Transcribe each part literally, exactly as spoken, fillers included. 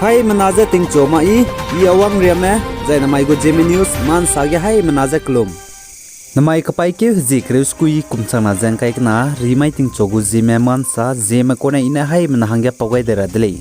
Haimena je tingchu ma i, i Awang Riame, zai namai gu Zeme News, mansa ge haimena je kelum. Namai kapaîkeu hezie kereu sekui kum changna ze ngkai kena, rimai tingchu gu Zeme mansa, Zeme kone i ne haimena hangge pau gai de ra de lei.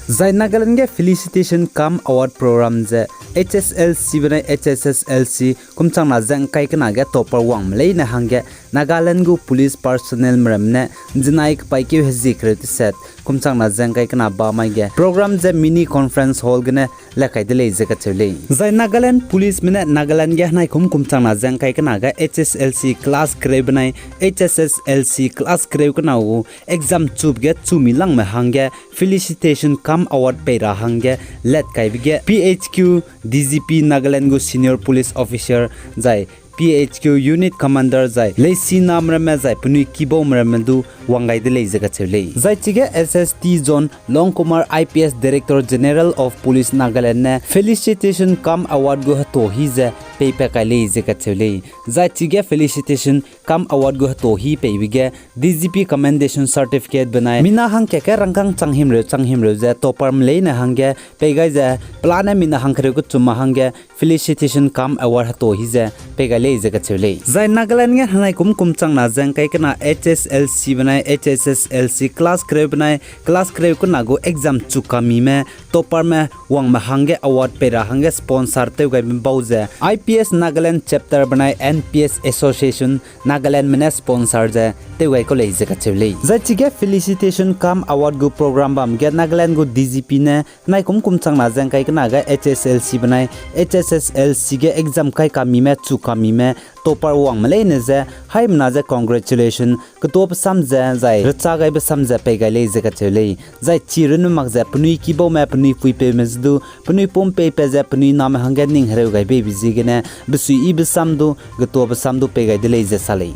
Zai Nagaland ge Felicitation cum Award Program ze H S L C benai H S S L C kum changna ze ngkai kena ge topper wangme leine hangge Nagaland gu police personnelme ramme ne nzenai kapaîkeu hezie kereu teset kum changna ze ngkai kena bamai ge program ze mini conference hall gene le kai de lei ze kacheu lei. Zai Nagaland policeme ne Nagaland ge henai kum kum changna ze ngkai kena ge H S L C class kereu benai H S S L C class kereu kena gu exam chube ge chumi langme hangge Felicitation cum Award pei ra hangge let kaibe ge P H Q D G P Nagaland gu senior police officer zai P H Q unit commander zai leisiname ramme zai penui kibaume ramme du wang gai de lei ze kacheu lei. Zai chige S S T John Longkumar, I P S Director General of Police Nagaland ne Felicitation cum Award gu heto hi ze peipat kai lei ze kacheu lei. Zai chige Felicitation cum Award gu heto hi peibe ge D G P Commendation Certificate benai mina hangkat ge rangkâng chang himreu chang himreu ze topperme leine hangge pei gai ze pelane mina hangkereu kechumme hangge Felicitation cum Award heto hi ze pei gai lei ze kacheu lei. Zai Nagaland ge henai kum kum changna ze ngkai kena H S L C benai H S S L C class kereu benai class kereu kena gu exam chu kamime topperme wangme hangge award pei ra hangge sponsor tew gaibe bau ze I P S Nagaland Chapter benai N P S Association Nagalandme ne sponsor ze tew gai kau lei ze kacheu lei. Zai chige Felicitation cum Award gu program bam ge Nagaland gu D G P ne henai kum kum changna ze ngkai kena ge H S L C benai H S S L C ge exam kai kamime chu kamime topper wangme leine ze haimena ze congratulation ketuabe sam ze zai recha gaibe sam ze pei gai lei ze kacheu lei. Zai chi runne mak ze penui kibaume penui puipeume ze du penui pum peipat ze penui name hangge ning hereu gai beibe ziegene besuiyibe sam du getuabe sam du pei gai de lei ze sa lei.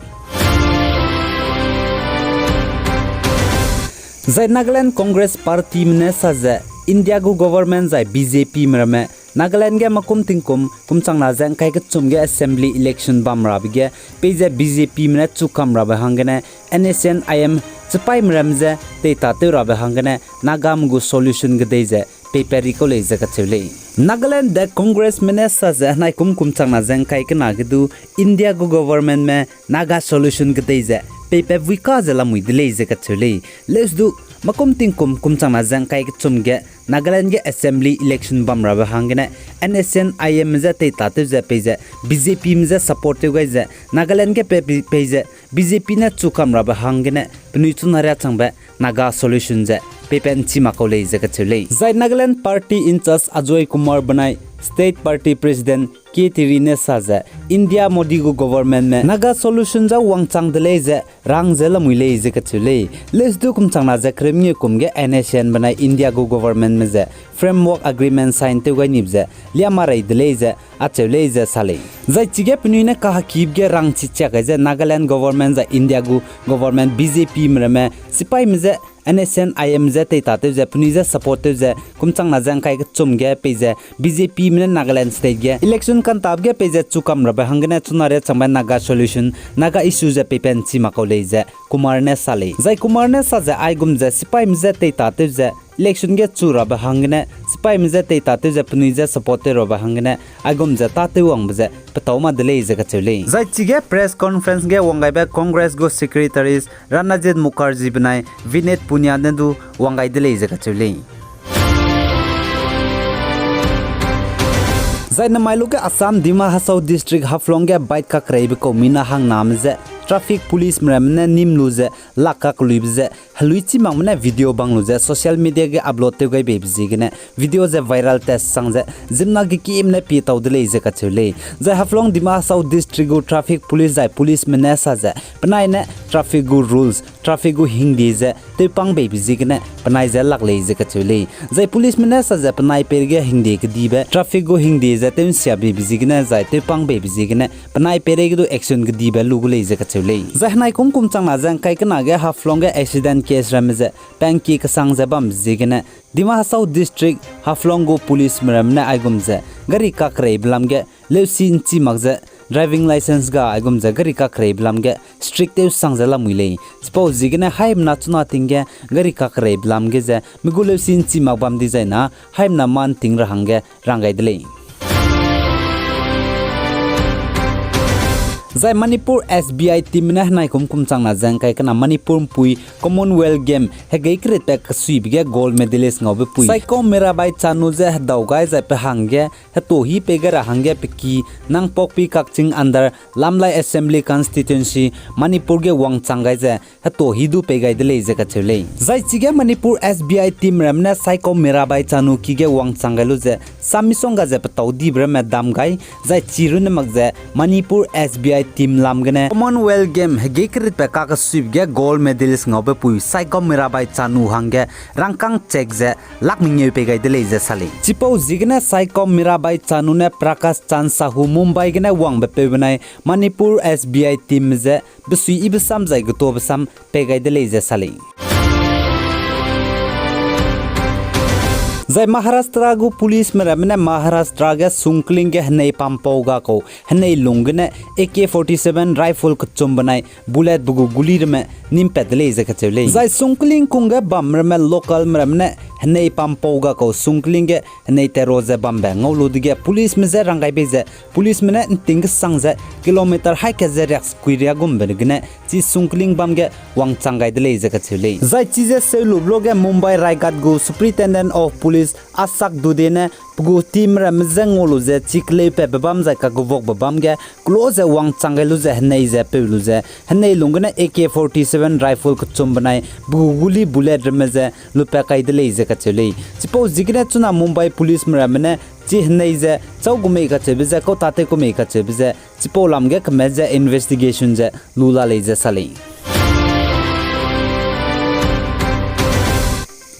Zai Nagaland Congress Partyme ne sa ze India gu government zai B J Pme ramme Nagaland ge makum tingkum kum changna ze ngkai kechum ge assembly election bam rabe ge peize B J Pme ne chukam rabe hanggene N S C N I M chipaime ram ze teitatew rabe hanggene Nagame gu solution kedei ze peipat ri kau lei ze kacheu lei. Nagaland de Congressme ne sa ze henai kum kum changna ze ngkai kena ge du India gu governmentme Naga solution kedei ze peipat vui ka ze lamui de lei ze kacheu lei. Leuse du makum tingkum kum changna ze ngkai kechum ge Nagaland ge assembly election bam rabe hanggene N S C N I M ze teitatew ze peize B J Pme je support tew gai ze Nagaland ge pe, peize B J P ne chukam rabe hanggene penui chuna riâ changbe Naga solution ze peipat nchi mak kau lei ze kacheu lei. Zai Nagaland Party in-charge Ajoy Kumar benai State Party President K Tiri ne sa ze India Modi gu governmentme Naga solution ze wangchang de lei ze rang ze lamui lei ze kacheu lei. Leuse du kum changna ze kereu mengeu kum ge N S C N benai India gu governmentme ze framework agreement sign tew gai nibe ze liâ marei de lei ze acheu lei ze sa lei. Zai chige penui ne kahakibe ge rangchi chiak gai ze Nagaland government zai India gu government B J Pme ramme chipaime je N S C N I M je teitatew ze penui je support tew ze kum changna ze ngkai kechum ge peize B J Pme ne Nagaland state ge election kantabe ge peize chukam rabe hanggene chuna riâ changbe Naga solution, Naga issue ze peipat nchi mak kau lei ze Kumar ne sa lei. Zai Kumar ne sa ze aigum ze chipaime je teitatew ze election ge chu rabe hanggene chipaime je teitatew ze penui je support tew rabe hanggene aigum ze tâtew wangbe ze petâu ma de lei ze kacheu lei. Zai chige press conference ge wang gaibe Congress gu secretaries Ranajit Mukherjee benai Vineet Punia ne du wang gai de lei ze kacheu lei. Zai namai luge Assam Dima Hasao District Haflong ge bike kakreibe kau mina hangname je traffic policeme ramme ne nîm lu ze lak kakluibe ze heluichi makme ne video bang lu ze social media ge upload tew gai beibe ziegene video ze viral test sang ze ziemmena gekime ne pietau de lei ze kacheu lei. Zai Haflong Dima Hasao District gu traffic police zai policeme ne sa ze penai ne traffic gu rules, traffic gu hingde ze tewpang beibe ziegene penai ze lak lei ze kacheu lei. Zai policeme ne sa ze penai peireige hingde kedibe, traffic gu hingde ze tew nsia beibe ziegene zai tewpang beibe ziegene penai peireige du action kedibe lu gu lei ze kacheu lei. Zai henai kum kum changna ze ngkai kena ge Haflong ge accident case ramme ze pengki kesang ze bambe ziegene Dima Hasao District Haflong gu policeme ramme ne aigum ze gari kakreibe lam ge leusi nchi mak ze driving licence ga aigum ze gari kakereibe lam ge strict tew sang ze lamui lei. Chipau ziegene haimena chuna ting ge gari kakereibe lam ge ze mi gu leusi nchi mak bam dizaina haimena mâ nting ra hangge rang gai de lei. Zai Manipur S B I team ne henai kum kum changna ze ngkai kena Manipur mpui Commonwealth Game hegei keritbe kesuibe ge gold medalist ngaube pui Saikom Mirabai Chanu ze hedau gai zai pe hangge hetuahi pei gai ra hangge pe ki Nangpokpi Kakching under Lamlai Assembly Constituency Manipur ge wangchang gai ze hetuahi du pei gai de lei ze kacheu lei. Zai chige Manipur S B I team ramme ne Saikom Mirabai Chanu ki ge wangchang gai lu ze sam misongga ze petau dibe ramme dam gai, zai chi runne mak ze Manipur S B I team lam gene Commonwealth Game hegei keritbe kakesuibe ge gold medalist ngaube pui Saikom Mirabai Chanu hangge rangkâng cheque ze lakh mengeu pei gai de lei ze sa lei. Chipau ziegene Saikom Mirabai Chanu ne Prakash Chand Sahu Mumbai gene wangbe peu benai Manipur S B I team ze besuiyibe sam zai getuabe sam pei gai de lei ze sa lei. Zai Maharashtra gu policeme ramme ne Maharashtra ge sungkling ge henei pampau ga kau henei lung gene A K forty-seven rifle kechum benai bullet be gu guli ramme nimpat de lei ze kacheu lei. Zai sungkling kung ge bam ramme localme ramme ne henei pampau ga kau sungkling ge henei tero ze bambe ngau lu dege policeme je rang gai bei ze policeme ne nting kesang ze kilometer haî kat ze riaksekui riagumbe gene chi sungkling bam ge wangchang gai de lei ze kacheu lei. Zai chize seu lube luge Mumbai Raighat gu Superintendent of Police Ashok Dudhe ne pe gu team ramme je ngau lu ze chi keleupatbe bam zai kagevuakbe bam ge kelo ze wangchang gai lu ze henei ze peu lu ze henei lung gene A K forty-seven rifle kechum benai be gu guli bullet ramme ze lupat kai de lei ze kacheu lei. Chipau ziegene chuna Mumbai policeme ramme ne chi henei ze châu gu mei kacheube ze kau tatew ku mei kacheube ze chipau lam ge kemet ze investigation ze lu la lei ze sa lei.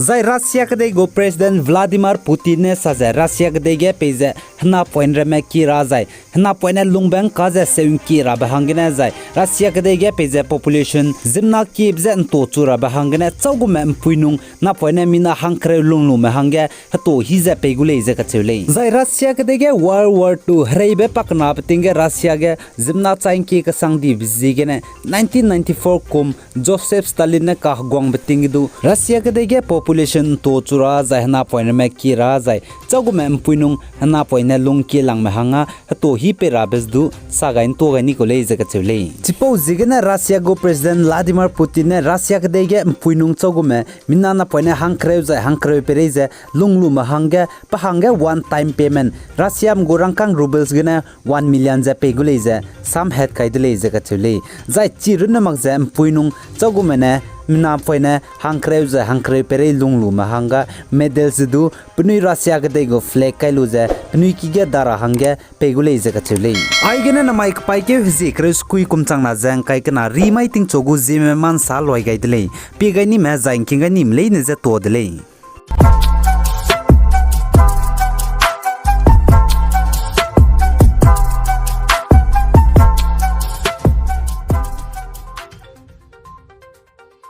Zai Russia kedei gu President Vladimir Putin ne sa ze Russia kedei ge peize henapoine ramme kie ra zai henapoine lungbe ngka ze seu ngkie rabe hanggene zai Russia kedei ge peize population ziemmena kiebe je ntuachu rabe hanggene châu gume ’mpuinung napoine mina hangkereu lunglume hangge hetuahi ze pei gu lei ze kacheu lei. Zai Russia kedei ge World War Two hereibe pakenabe ting ge Russia ge ziemmena chai ngkie kesang dibe ziegene nineteen ninety-four kum Joseph Stalin ne kaheguangbe ting ge du Russia kedei ge population ntuachu ra zai henapoine ramme kie ra zai châu gume ’mpuinung henapoine lungkie langme hangge hetuahi pei rabe ze du sa gai ntua gai ni kau lei ze kacheu lei. Chipau ziegene Russia gu President Vladimir Putin ne Russia kedei ge ’mpuinung châu gume mina napoine hangkereu zai hangkereu peirei ze lunglume hangge pe hangge one time payment Russiame gu rangkâng rubles gene one million ze pei gu lei ze samhat kai de lei ze kacheu lei. Zai chi runne mak ze ’mpuinung châu gume ne mina poine hangkereu zai hangkereu peirei lunglume hangge medal ze du penui Russia kedei gu flag kai lu ze penui ki ge da ra hangge pei gu lei ze kacheu lei. Aigene namai kepaîkeu hezie kereu sekui kum changna ze ngkai kena rimai tingchu gu ziemme ma ’nsa loi gai de lei. Pie gai nime zai ngking gai nime leine je tuâ de lei.